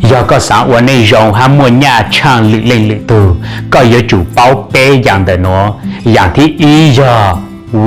Yog koj xaav ua neej zoo hab muaj nyaj tshaaj lwm leej lwm tug, koj yuav tsum paub peb yaam ntawm nuav. Yaam thib ib yog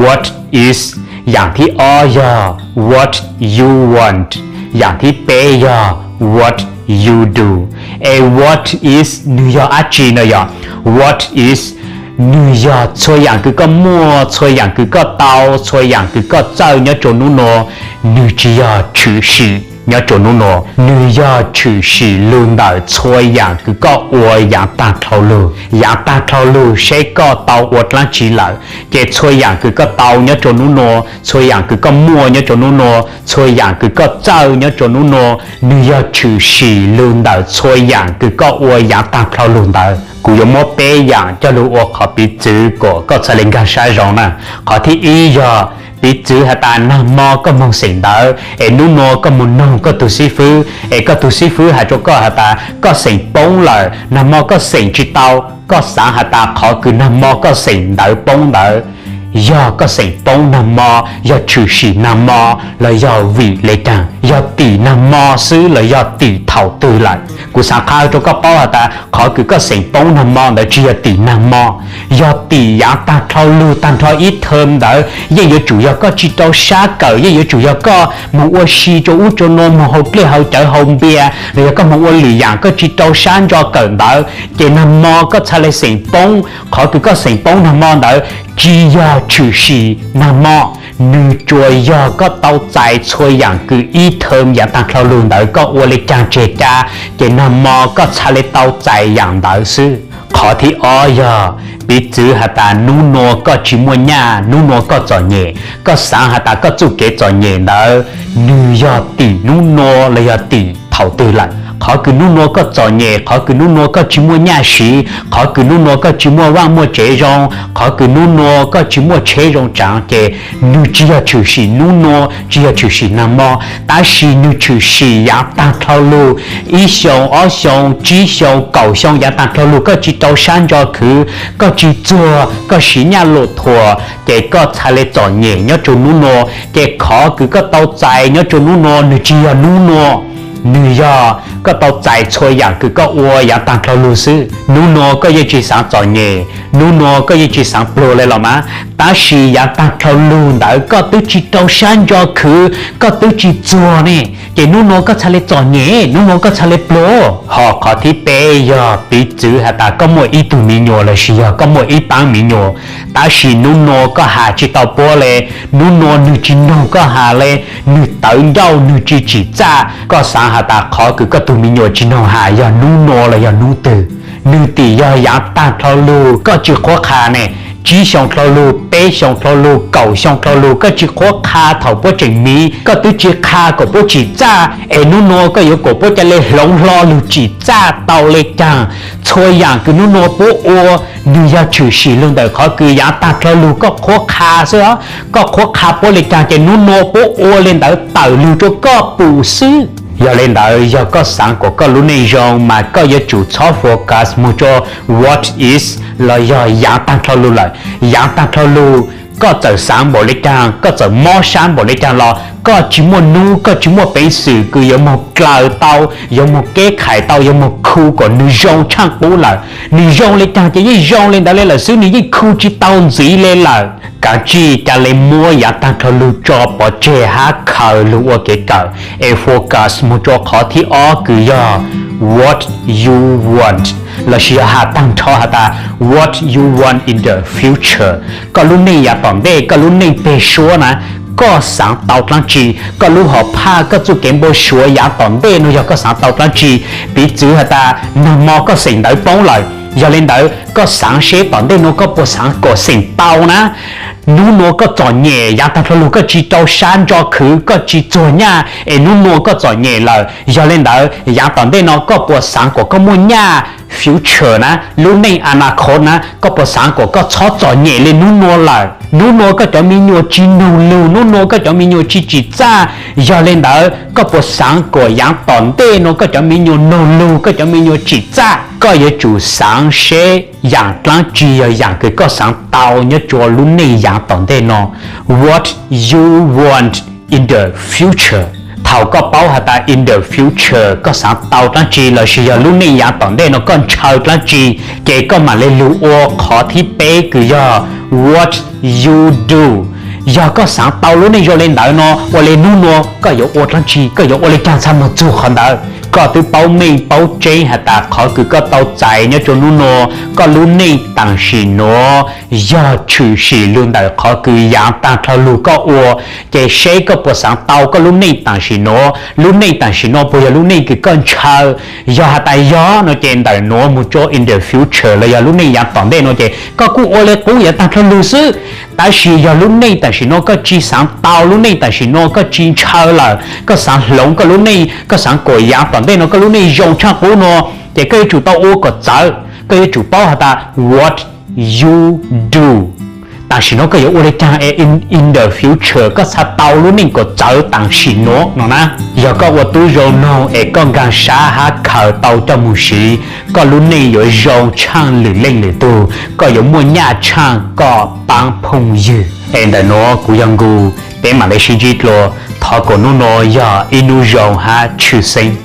what is, yaam thib ob yog what you want, yaam thib peb yog what you do. Es what is nwg yog dlaab tsi no yog? What is nwg yog txhua yaam kws koj muaj, txhua yaam kws koj tau, txhua yaam kws koj txawj nyob rua nub nua. Nwg tsi yog tshwm sim nyob rua nub nua, nwg yog tshwm sim lug ntawm txhua yaam kws koj ua yaav taag dlhau lug. Yaav taag dlhau lug seb koj tau ua dlaab tsi lawm, ces txhua yaam kws koj tau nyob rua nub nua, txhua yaam kws koj muaj nyob rua nub nua, txhua yaam kws koj txawj nyob rua nub nua, nwg yog tshwm sim lug ntawm txhua yaam kws koj ua yaav taag dlhau lug ntawd. Kuv yuav muab peb yaam coj lug ua qhov piv txwv kuas koj txhaj le nkaag sab zoo na. Qhov thib ib yog, piv txwv has tas naag mo koj moog xeem ntawv es nub nua koj moog noog koj tug xib fwb, es koj tug xib fwb has rua koj has tas koj xeem poob lawm, naag mo koj xeem tsi tau. Koj xaav has tas qhov kws naag mo koj xeem ntawv poob ntawd, yog koj xeem poob naag mo, yog tshwm sim naag mo, los yog vim le caag? Yog tim naag mo xwb los yog tim thaum twg lawm? Kuv xaav qha rua koj paub has tas qhov kws koj xeem poob naag mo ntawd tsi yog tim naag mo, yog tim yaav taag dlhau lug taag nrho ib term ntawd yeej yuav tsum yog koj tsi rau sab kawm, yeej yuav tsum yog koj moog ua si rua ub rua nua, moog haus dlej haus cawv haus npias, los yog koj moog ua lwm yaam koj tsi rau sab ntso kawm ntawd, ces naag mo koj txhaj le xeem poob. Qhov kws koj xeem poob naag mo ntawd tsi yog tshwm sim naag mo, nwg tsuas yog koj tau txais txhua yaam kws ib term yaav taag dlhau lug ntawd koj ua le caag tseg ca, ces naag mo koj txhaj le tau txais yaam ntawd xwb. Qhov thib ob yog, piv txwv has tas nub nua koj tsi muaj nyaj, nub nua koj txom nyem, koj xaav has tas koj txuj kev txom nyem ntawd nwg yog tim nub nua los yog tim thaum twg lawm? Qhov kws nub nua koj txom nyem, qhov kws nub nua koj tsi muaj nyaj siv, qhov kws nub nua koj tsi muaj vaaj muaj tsev zoo, qhov kws nub nua koj tsi muaj tsheb zoo tsaav, ces nwg tsi yog tshwm sim nub nua, tsi yog tshwm sim naag mo, tab sis nwg tshwm sim yaav taag dlhau lug, ib xyoo, ob xyoo, tsib xyoo, kaum xyoo yaav taag dlhau lug koj tsi rau sab ntso khwv, koj tsi txuag, koj siv nyaj lum thuam, ces koj txhaj le txom nyem nyob rua nub nua. Ces qhov kws koj tau txais nyob rua nub nua nwg tsi yog nub nua, nwg yog koj tau txais txhua yaam kws koj ua yaav taag dlhau lug xwb. Nub nua koj yeej tsi xaav txom nyem, nub nua koj yeej tsi xaav pluag le los mas, tab sis yaav taag dlhau lug ntawd koj twb tsi rau sab ntso khwv, koj twb tsi txuag ne, ces nub nua koj txhaj le txom nyem, nub nua koj txhaj le pluag. Ho qhov thib peb yog piv txwv has tas koj muaj ib tug miv nyuas lossis yog koj muaj ib paab miv nyuas, tab sis nub nua koj has tsi tau puab le, nub nua nwg tsi noog koj has le, nwg tawv ncauj, nwg tsi tsim txaj, koj xaav has tas qhov kws koj tug miv nyuas tsi noog has yog nub nua los yog nub twg? Nwg tim yog yaav taag dlhau lug koj tsi qhuab qha ne, tsib xyoo dlhau lug, peb xyoo dlhau lug, kaum xyoo dlhau lug koj tsi qhuab qha thaum puab tseem miv, koj twb tsi qha kuas puab tsim txaj, es nub nua koj yuav kuas puab ca le hloov hlo lug tsim txaj tau le caag? Txhua yaam kws nub nua puab ua, nwg yog tshwm sim lug ntawm qhov kws yaav taag dlhau lug koj qhuab qha xwb os. Koj qhuab qha puab le caag ces nub nua puab ua le ntawd tawm lug rua koj pum xwb. Yog le ntawd yog koj xaav kuas koj lub neej zoo mas koj yuav tsum txhob focus moog rua what is los yog yaav taag dlhau lug lawm. Yaav taag dlhau lug koj txawm xaav npaum le caag, koj txawm mob sab npaum le caag los koj tsi muaj nub, koj tsi muaj peev xwm kws yuav moog dlaws tau, yuav moog keb khais tau, yuav moog khu kuas nwg zoo tshaaj qub lawm. Nwg zoo le caag ces yeej zoo le ntawd le lawm xwb, nwg yeej khu tsi tau ntxiv le lawm. Kaav tsij ca le muab yaav taag dlhau lug tso pov tseg hab khaws lug ua kev kawm, es focus moog rua qhov thib ob kws yog what you want, lossis yog has taag nrho has tas what you want in the future. Koj lub neej yaav tom ntej, koj lub neej peg suab na, koj xaav tau dlaab tsi? Koj lub hom phaj, koj txuj kev npau suav yaav tom ntej nuav yog koj xaav tau dlaab tsi? Piv txwv has tas naag mo koj xeem ntawv poob lawm, yog le ntawd koj xaav seb tom ntej nuav koj puas xaav kom xeem tau na. Nub nuav koj txom nyem, yaav taag dlhau lug koj tsi rau sab ntso khwv, koj tsi txuag nyaj, es nub nuav koj txom nyem lawm, yog le ntawd yaav tom ntej nuav koj puas xaav kom koj muaj nyaj, future na, lub neej a na khod na, koj puas xaav kom koj txhob txom nyem le nub nuav lawm? Nub nuav koj cov me nyuam tsi noog lug, nub nuav koj cov me nyuam tsi tsim txaj, yog le ntawd koj puas xaav kom yaav tom ntej nuav koj cov me nyuam noog lug, koj cov me nyuam tsim txaj? Koj yuav tsum xaav seb yaam dlaab tsi yog yaam kws koj xaav tau nyob rua lub neej yaav tom ntej nuav. What you want in the future. Thaum koj paub has tas in the future koj xaav tau dlaab tsi lossis yog lub neej yaav tom ntej no koj ntshaw dlaab tsi, ces koj maam le lug ua qhov thib peb kws yog what you do. Yog koj xaav tau lub neej zoo le ntawd no, ua le nub nua koj yuav ua dlaab tsi, koj yuav ua le caag txhaj moog txug qhov ntawd. Koj twb paub meej paub tseeb has tas qhov kws koj tau txais nyob rua nub nua, koj lub neej taam sim nuav yog tshwm sim lug ntawm qhov kws yaav taag dlhau lug koj ua. Ces seb koj puas xaav tau koj lub neej taam sim nuav, lub neej taam sim nuav puas yog lub neej kws koj ntshaw. Yog has tas yog no ces ntawm nuav moog rua in the future los yog lub neej yaav tom ntej no ces koj kuj ua le qub yaav taag dlhau lug xwb. Tab sis yog lub neej taam sim nuav koj tsi xaav tau, lub neej taam sim nuav koj tsi ntshaw lawm, koj xaav hloov koj lub neej, koj xaav kuas yaav tom ntej no koj lub neej zoo tshaj qub no, ces koj yuav tsum tau ua kom txawv, koj yuav tsum paub has tas what you do. Taam sim nuav koj yuav ua le caag es in the future koj txhaj tau lub neej kom txawv taam sim nuav no na. Yog koj ua tub zoo noog es koj nkaag sab hab khaws tau coj moog siv, koj lub neej yuav zoo tshaaj lwm leej lwm tug, koj yuav muaj nyaj tshaaj koj paab phooj ywg. Es ntawm nuav kuv yog Nkus, peb maam le sib ntsib dlua, thov kuas nub nua yog ib nub zoo hab tshwj xeeb.